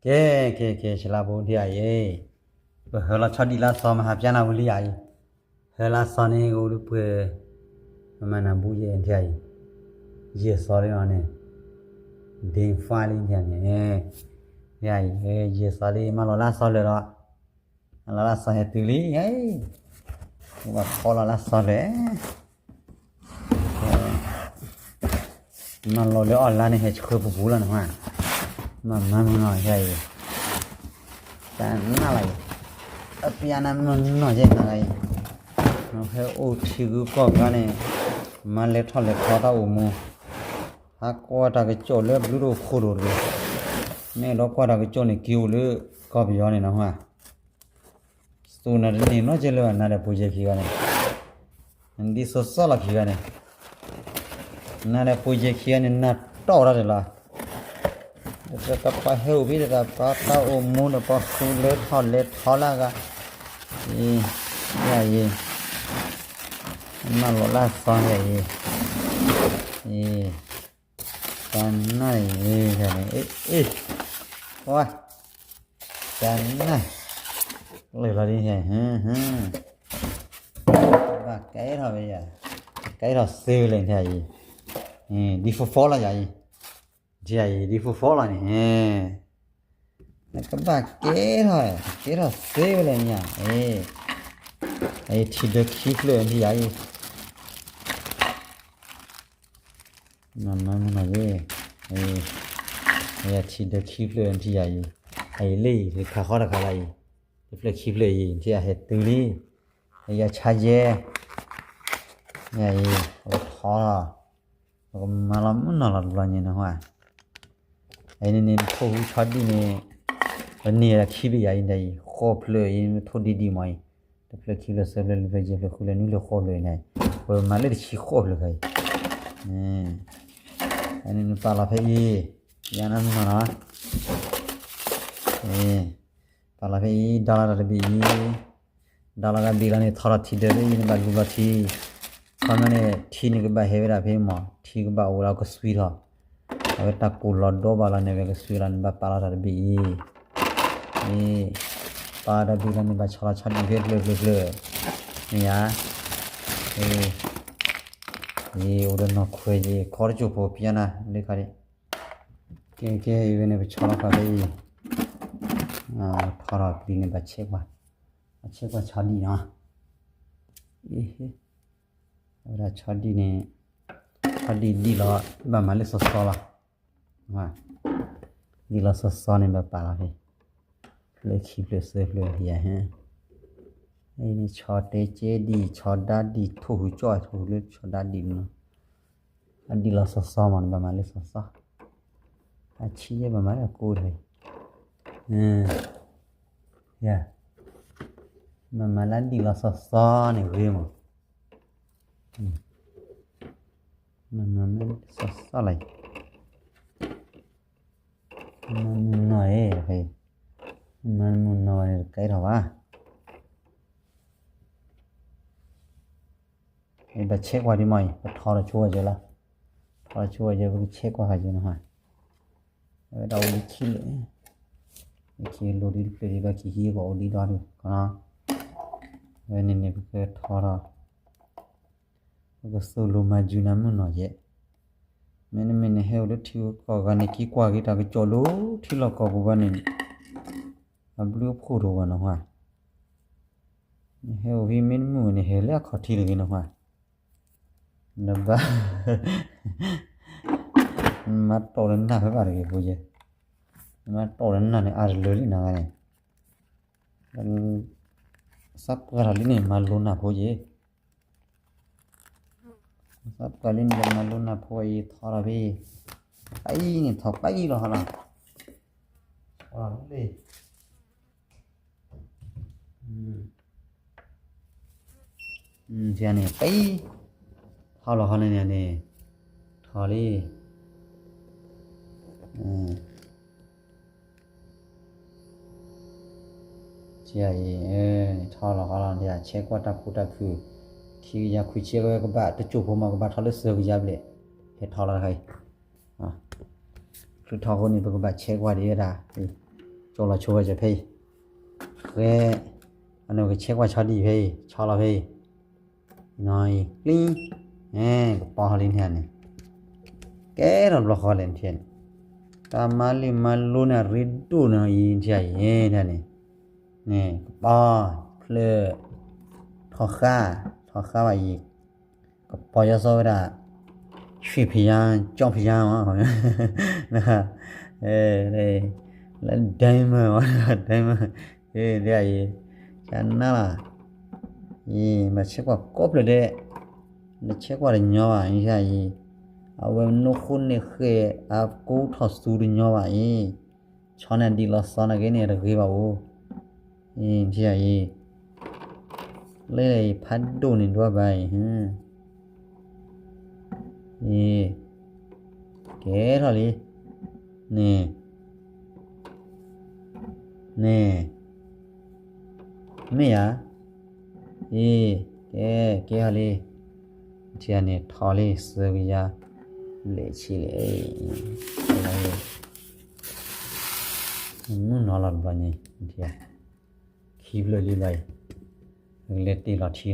ကဲ ကဲ ကဲ ဆလါဘိ ထံဂၤအံၤ, ပဟၢလီၤဆီဒံၣ်လၢအသီ မဟါပျၢ်နၢ်ဟူလံယၤအံၤ, ဟၢလၢအသီန့ၣ် ကအိၣ်လၢပှဲၤ, မမၤနၢ်ဘူယဲၢ် ထံဂၤအံၤ, ယဲၢ်သီလံန့ၣ်, ဒ့ဖါလံ ထံဂၤန့ၣ်, ထံဂၤအံၤ ယဲၢ်သီလံ မၤလီၤလၢအသီလၢာ်လီၤ, မၤလီၤလၢအသီဟဲတုၤလံ, ဘၣ်ဖီလီၤလၢအသီလၢာ် မၤလီၤလၢအီၣ်လါန့ၣ် ဟဲဆှၢပူၤပူၤလီၤန့ၣ်, မၤမၤမနီၤယဲအံၤ, တၢ်နၢ်လီၤအံၤ, အပျၢ်နၢ်မနီၤယဲနၤလီၤအံၤ, ဟဲအိၣ်ထံဂုၤကီၢ်ဂၤန့ၣ်, မၤလဲၤထီၣ်လဲၤထီတၢ်အိၣ်မူ, ဟးကွၢ်တၢ်ကစီၣ်လၢဘျုးတအိၣ်ခိၣ်ဒိၣ်တဂ့ၤ, မ့ၢ်အဲၣ်ဒိးကွၢ်တၢ်ကစီၣ်န့ၣ် က့ၤအိၣ်လၢကီၢ်ပယီၤန့ၣ်နီၤ, သူၣ်နၤတန့ၢ်နီတစဲးလၢၤဘၣ် နၤဒီးဖိယဲခံဂၤန့ၣ်, နဒ်သိးသီလီၤခံဂၤန့ၣ်, နၤဒီးဖိယဲခံဂၤန့ၣ် နၤတီၢ်ဝဲဒၣ်တလီၤ, တၢ်ပှၤဟဲအိၣ်ဖဲတၢ်ပှၤတၢ်အိၣ်မူဒီးပှၤဃုလၢထီၣ်လဲၤထီလၢအဂၤ, အံၤ, ယၤအံၤ, မၤလီၤလၢအသီယၤအံၤ, အံၤ, တၢ်နၢ်အံၤ, အ့ၣ်, ဝါ, တၢ်နၢ်, လၢလီၤဒ်န့ၣ်, ဘၣ်ကဲထီၣ်ဝဲယၤ, ကဲထီၣ်သ့ဝဲလဲၣ် ထံဂၤအံၤ, ဒ်ဖိဖီလီၤယၤအံၤ, ထံဂၤအံၤ ဒ်ဖိဖီလီၤန့ၣ်, နကဘၣ်ကဲထီၣ်, ကဲထီၣ်သ့ဝဲလဲၣ်ညါ, အံၤ, ထံဒၢခံဖျၢၣ်ထံဂၤအံၤ မၤမၤမနီၤယဲ, ထံဒၢခံဖျၢၣ်ထံဂၤအံၤ, အံၤလံ ခးဃီတခါလၢအံၤ, တဖျၢၣ်ခံဖျၢၣ်အံၤ ထံဂၤဟဲတုၤလံ, အံၤယဆါယဲ, ယၤအံၤ, ပကထီလီၤ, ပကမၤလီၤမနီၤလီၤတဘျီညါန့ၣ်ဟါ, အံၤန့ၣ်နထိၣ်ဟူဆီဒံၣ်န့ၣ်, ပန့ၢ်ဒၣ်ခံဘ့ၣ်ယၤအံၤဒ်အံၤ ဃိးဖျၢၣ်အံၤ နထိၣ်ဒံၣ်ဒံၣ်မးအံၤ, တဖျၢၣ်ခံဖျၢၣ်သၢဖျၢၣ်လွံၢ်ဖျၢၣ်ယဲၢ်ဖျၢၣ်ဃုဖျၢၣ်နွံဖျၢၣ်ဃိးဖျၢၣ်အံၤန့ၣ်, ပမၤလၢတဆံဃိးဖျၢၣ်ခါအံၤ, အံၤန့ၣ်နပာ်လီၤဖဲအံၤ, ယၤနမနီၤလီၤ, ပာ်လီၤဖဲအံၤ ဒီလီၤတၢ်တဘ့ၣ်အံၤ, ဒီလီၤတၢ်ဘ့ၣ်လီၤန့ၣ် ထီထီၣ်ထံဒၢးဖဲအံၤ နဘၣ်လူလီၤထံ, ခီမီန့ၣ် ထံန့ၣ်ကဘၣ်ဟဲဝဲဒၣ်ဖဲမး ထံကဘၣ်အိၣ်လၢကစွံထီၣ်, အဝဲတၢ်ကိၢ်လီၤဒီဘၣ်လီၤန့ၣ် ဝဲကစွံလီၤ နဘၣ်ပာ်လီၤတၢ်တဘ့ၣ်အံၤ, အံၤ, ပာ်တၢ်ဘ့ၣ်လီၤန့ၣ် ဘၣ်ဆီလီၤဆီဒံၣ်ဖဲဖျၢၣ်ဖျၢၣ်ဖျၢၣ်, မ့ၢ်ယါ, အံၤ, အံၤအိၣ်ဒီးနီၢ်ခွဲးယံၤ ခီတစိၢ်ဖိပျဲနၤ လၢခါဒံး, ကဲကဲအံၤဝဲန့ၣ် ပဆီလီၤဃာ်ဖဲအံၤ, ထီထီၣ်ပျံၤန့ၣ် ဘၣ်ဆဲးကွၢ်, ဘၣ်ဆဲးကွၢ်ဆီဒံၣ်နီၤ, အံၤ, အဝဲဒၣ်ဆီဒံၣ်န့ၣ်, ဆီဒံၣ်ဒံၣ်လီၤ ဘၣ်မၤလၢစီစီလီၤ, ဒ်လီၤစီစီန့ၣ် ဘၣ်ပာ်လီၤဖဲ, ဖျၢၣ်ခံဖျၢၣ်သၢဖျၢၣ်ယၤဟဲ, အံၤန့ၣ် ဆီတဲကဲဒံၣ် ဆီဒါဒံၣ် ထိၣ်ဟူးကၠီၣ် ထိၣ်ဟူးလၢဆီဒါဒံၣ်န့ၣ်လီၤ, အဒ်လီၤစီစီမးန့ၣ် ဘၣ်မၤလၢစီစီ, အဆံးယဲၢ်ဘၣ်မၤလၢအကိးတဂ့ၤ, ယၤ, ဘၣ်မၤလၢဒ်လီၤစီစီန့ၣ်ဂ့ၤမး, မၤမၤမ့ၢ်စီစီလီၤ, မၤမုၢ်နီၢ်အံၤ, မၤမုၢ်နီၢ်န့ၣ် တကဲထီၣ်ဘၣ်, ဘၣ်ဆဲးကွၢ်ဒံးမးအံၤ ပထီထီၣ်ဆိဝဲကဲလီၤ, ထီထီၣ်ဆိဝဲကဲ ပကဆဲးကွၢ်ဃာ်ကဲန့ၣ်ဟါ, အဝဲဒၣ်အိၣ်ဒံးခံလၢာ်, ခံလိၤဒံးတဖျၢၣ်ဒံး ဘၣ်ခံဟံးကီးအိၣ်ဒံးဒီးဒံး, အဝဲန့ၣ်န့ၣ် ပကထီထီၣ် ပကသိၣ်လိမၤစၢၤနၤမုၢ်နီၢ်ယဲ, မ့တမ့ၢ်နဟဲအိၣ်လၢထံဂုၤကီၢ်ဂၤန့ၣ် က့ၤကွၢ်က့ၤတၢ်ကစီၣ်လၢထံလီၢ်ကီၢ်ပူၤဘၣ်န့ၣ်, အဘျုးအဖှိၣ်တအိၣ်ဘၣ်နီၤဟါ, နဟဲအိၣ်ဖဲမ့တမ့ၢ်န့ၣ် ဟဲလၢအခီၣ်ထံးတဂ့ၤနီၤဟါ, နဘၣ် နမၤတီၢ်လၢနၢ်ဖဲဘၣ်တဂ့ၤဖိယဲ, နမၤတီၢ်လၢနၢ်န့ၣ် အါတလၢလံနၤဂၤန့ၣ်, သးပှၢ်ထီၣ်လံန့ၣ် မၤလိနၢ်ဖိယဲ, သးပှၢ်လံန့ၣ် မၤလိနၢ်ဖိအံၤ ထီထီၣ်ဖဲအံၤ, ပအံၤန့ၣ် ထီၣ်ပအံၤလီၤဟါလီၤ, ထီထီၣ်လံ န့ၣ် ပအံၤ, ထီလီၤဟီန့ၣ်န့ၣ်, ထီလံ, အံၤ, ထီလီၤဟီလီၤ ဆဲးကွၢ်တၢ်ဖူတၢ်ဖုး, ထံကယၤခွံဆံကဝဲကဘၣ် တစိၢ်ဖိမး ကဘၣ်ထီလၢသၢကယၤဘျဲၣ်, ဟဲထီလီၤတခါအံၤ, ချုးထီၣ်ဃိန့ၣ် ပကဘၣ်ဆဲးကွၢ်ဒံးဝဲဒၣ်, ဒိၣ်လီၤဆိဝဲကဖဲအံၤ, ဃဲ, အန့ၣ်ကဆဲးကွၢ်ဆီဒံၣ်ဖဲအံၤ ဆီလီၤဖဲအံၤ, နီၤအံၤ ကျံ, အဲ, ကပီၤဟီလံန့ၣ်န့ၣ်, ကဲထီၣ်တဘျီဃီလဲၣ်န့ၣ်, တၢ်မၤလံၣ်မၤလိန့ၣ် အရ့ဒိၣ်န့ၣ်အံၤန့ၣ်, န့ၣ်, ကပီၤ, ဖျၢၣ်, ထီၣ်ဃါ, ထီၣ်ဃါဘၣ်အံၤ ကပီၤယီၤစီဝဲဒၣ်, ရွှေဘုရား, ကျောက်ဘုရားမး, လၢ diamond မး, diamond, ဒ်အံၤ, ကနၣ်လီၤ, အံၤ ဘၣ်ဆဲးကွၢ်ကိးဖျၢၣ်ဒဲး, နဆဲးကွၢ်တညီဘၣ်အံၤ, အဝဲနိၣ်ဃိန့ၣ်ဃဲ, အကိးထီၣ်သူတညီဘၣ်အံၤ, ဆီန့ၣ်ဒံးလီၤစီန့ၣ်ဂ့ၤန့ၣ် တဂ့ၤဘၣ်အိၣ်, အံၤ ထံၣ်အံၤ လၢအံၤဖးဒိၣ်န့ၣ်ဒွးဘၣ်အံၤ, အံၤ, ကဲထီၣ်လံ, န့ၣ်, န့ၣ်, မ့ၢ်ဧါ, အံၤ, ကဲ, ကဲထီၣ်လံ, ထံၣ်န့ၣ်ထီၣ်လံ သၢကယၤ, လဲၤဆံးလဲၣ်, မုၢ်နီၤလီၤတဘျီန့ၣ်, ထံၣ် ခံဖျၢၣ်လံဘျီအံၤ, လဲၤတ့ၢ်လီၤထံနီၤ, အံၤ,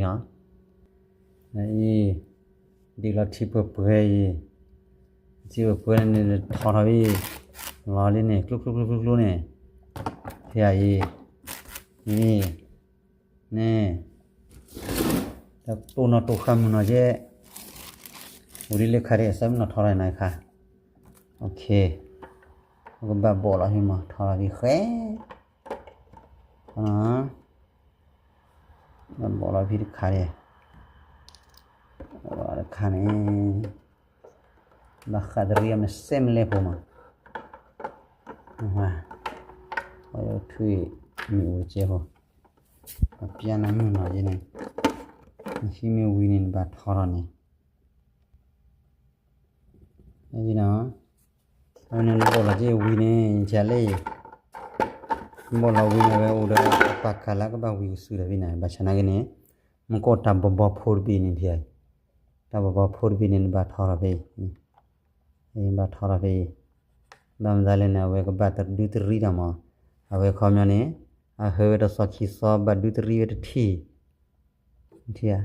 တ့ၢ်လီၤထံပှဲၤပှဲၤအံၤ, ထံပှဲၤပှဲၤန့ၣ် ထီၣ်ထီၣ်အံၤ, လီၤလံန့ၣ် ကျိကျိကျိကျိန့ၣ်, ထံၣ်အံၤ, အံၤ, န့ၣ်, တၢ်တိၢ်နီၣ်တိၢ်ဃာ်မုၢ်နီၤကဲ, ဝံၤလံလၢခါဒံး အဆၢမုၢ်နီၤထီၣ်ထီၣ်နၤခါ, ပကဘၣ်ဘိးလီၤဖံမး ထီၣ်လီၤဖံဃဲ, ဘၣ်ဘိးလီၤဖံတခါဒံး, တခါန့ၣ်, ဘၣ်ဃးတရံးအီၤမ့ၢ်စဲမ့ၢ်လဲၣ်ဖိမး, အထွံၣ်မ့ၢ်အိၣ်တကဲဖိ, ပျၢနၤမုၢ်နီၤကဲန့ၣ်, နဟံးမ့ၢ်ဝံၤန့ၣ် နဘၣ်ထီၣ်ထီၣ်န့ၣ် အဝဲန့ၣ်နဘိးလီၤက့ၤဝံၤန့ၣ် နထံၣ်လၢအံၤ, နဘိးလီၤဝံၤန့ၣ် အဝဲအိၣ်ဒီးအပာ်ကၤလၢကဘၣ်ဝံၤကစုဒီးဖဲန့ၣ် ဘၣ်ဆၣ်နာ်က့န့ၣ်, မ့ၢ်ကီၢ်တၢ်ဘီဘီဖိတဘ့ၣ်န့ၣ်ထံၣ်, တၢ်ဘီဘီဖိတဘ့ၣ်န့ၣ် နဘၣ်ထီၣ်ထီၣ်ဖဲအံၤ, ဘၣ်ထီၣ်ထီၣ်ဖဲအံၤ, ဘၣ်မနုၤလဲၣ်န့ၣ် အဝဲကဘၣ်တဒုတရံးတၢ်မး, အဝဲခီပညီန့ၣ်, အဟၢဝဲတသီခံသီ ဘၣ်ဒုတရံးဝဲတထံၣ် ထံၣ်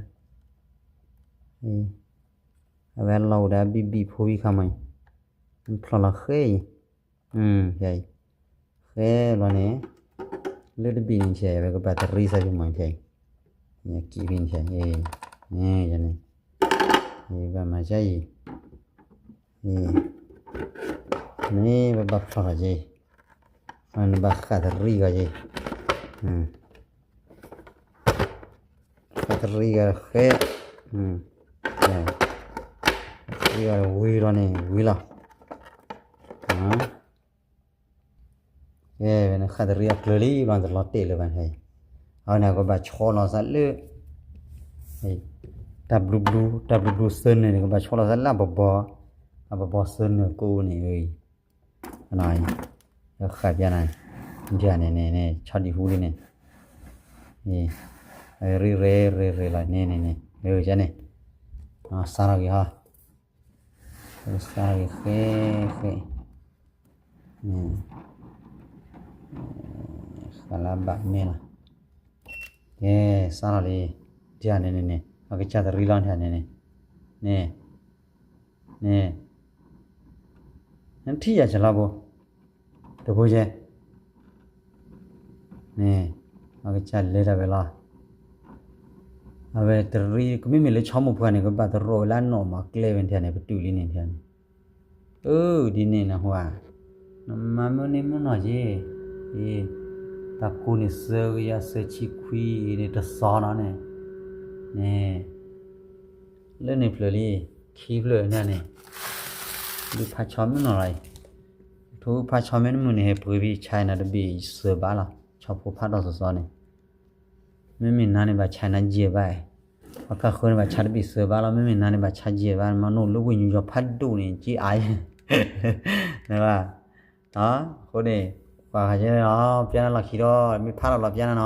ဧါ, အဝဲလီၤအိၣ်ဒီးအဘံၣ်ဘံၣ်ဖိဝံၤခါမးအံၤ, ဖျိလီၤဃဲအံၤ, အံၤ, ဃဲလီၤန့ၣ်, လၢတဘ့ၣ်န့ၣ်ထံၣ် အဝဲကဘၣ်တရံးသးဖဲမးထံၣ်, ကံၣ်ဖဲန့ၣ်ထံၣ်, န့ၣ်, ဘၣ်မၤကါအံၤ, န့ၣ်, ပဘၣ်ဖျိလီၤက့ၤ, နဘၣ်ဃးတရံးဂီၤက့ၤ ဃးတရံးဂၤဃဲ, ဃးတရံးဂၤဝံၤလီၤန့ၣ် ဝံၤလီၤ, ဃးတရံးအကျၢၤလံ ဘၣ်တလီၤတဲာ်လၢၤဘၣ်န့ၣ်, အဝဲန့ၣ်ကဘၣ်ဆီလီၤသးလၢ တၢ်ဘျူဘျူ တၢ်ဘျူဘျူသၢနၢၤန့ၣ် ကဘၣ်ဆီလီၤသးလၢအဘီဘီ, အဘီဘီသၢနၢၤကိးန့ၣ်, ဃးပျါနၤ, ဒ်န့ၣ်န့ၣ် ဆီဒံၣ်ဟူလံန့ၣ်, ရ့ရ့ရ့ရ့လီၤန့ၣ်န့ၣ်န့ၣ်, န့ၣ်, စးထီၣ်က့ၤဟီ, စးထီၣ်က့ၤဃဲ, ဃဲ, ဃးလၢဘၣ်မ့ၢ်လီၤ, ကဲ, စးထီၣ်လံ, ဒ်န့ၣ်န့ၣ်န့ၣ် အကစၢ်တရံးလီၤန့ၣ်န့ၣ်, န့ၣ် န့ၣ်, နထံၣ်ယၤစလီၤဘိ, တဘိယဲ, န့ၣ်, အကစၢ်လဲၤတၢ်ဝဲလီၤ, အဝဲတရံး ကမ့မ့ၢ်လၢဆီမိၢ်ပှၢ်န့ၣ် ကဘၣ်တရိးဝဲလၢအနီၢ်မး ကျဲဝဲန့ၣ်န့ၣ် ပတုာ်လံန့ၣ်န့ၣ်, အၢ ဒ်န့ၣ်နဟူဧါ, နမၤမုၢ်န့ၢ်မုၢ်နီၢ်က့ၤ, အ့, တၢ်ကိးန့ၣ်သၢကယၤသၢဆံခွံအံၤန့ၣ် တသီနီၤန့ၣ်, န့ၣ် လၢန့ၣ်ဖျၢၣ်လံ, ခံဖျၢၣ်န့ၣ်န့ၣ်, ဒုးဖးဆီမ့ၢ်နီၢ်လီၤအံၤ, ထိဖးဆီမ့ၢ်တမုာ်န့ၣ် ဟဲပှ့ၤဖံး China တဘ့ၣ်စၢၤဘၣ်လီၤ, ဆီဖိဖးထီၣ်သီသီန့ၣ်, မ့မ့ၢ်နၤန့ၣ်ဘၣ် China ယဲၢ်ဘၣ်, ပှၤကဃၢန့ၣ်ဘၣ် China တဘ့ၣ်စၢၤဘၣ်လီၤ, မ့မ့ၢ်နၤန့ၣ်ဘၣ် China ယဲၢ်ဘၣ်, မ့ၢ်နအိၣ်လၢဝ့ၢ်နူၤယီၤဖးဒိၣ်န့ၣ် က့အါ, နဘၣ်, အဃိန့ၣ်, ပှၤခါကဲနီၤ ပျါနၤလီၢ်ခံဒီး မ့ၢ်ဖးထီၣ်လီၤပျါနၤနီၤ